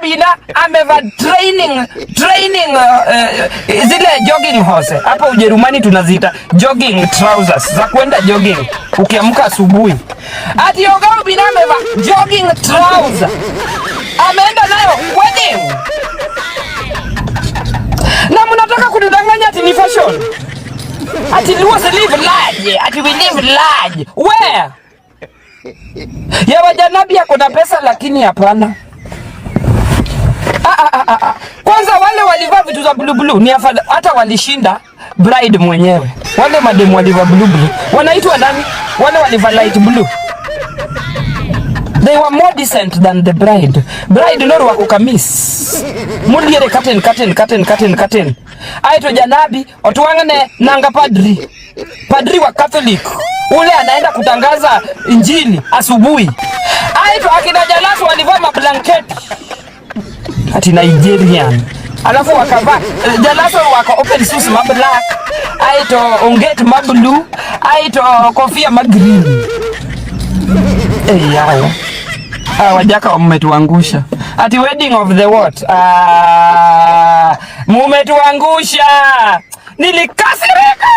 Obina amevaa training zile jogging hose. Hapa Ujerumani tunaziita jogging trousers za kwenda jogging ukiamka asubuhi. Ati Oga Obina amevaa jogging trouser, ameenda nayo wedding, na mnataka kutudanganya ati ni fashion. Ati Luos live large, ati we live large. Where? Ya wajanabi ako na pesa lakini hapana. Ah, ah, ah, ah. Kwanza wale walivaa vitu za blue blue ni afadhali hata walishinda bride mwenyewe. Wale mademu walivaa blue blue. Wanaitwa nani? Wale walivaa light blue. They were more decent than the bride. Bride norwako kamis. Muliere curtain, curtain, curtain, curtain, curtain. Aito janabi otwang'ne nanga padri. Padri wa Catholic. Ule anaenda kutangaza injili asubuhi. Aito akina Jalaso walivaa mablanketi. Ati Nigerian. Alafu wakavaa Jalaso wako open shoes ma black. Aito onget ma blue. Aito kofia ma green. Eh, yao. Ah, wajaka mmetuangusha. Ati wedding of the what? Ah, mumetuangusha. Nilikasirika.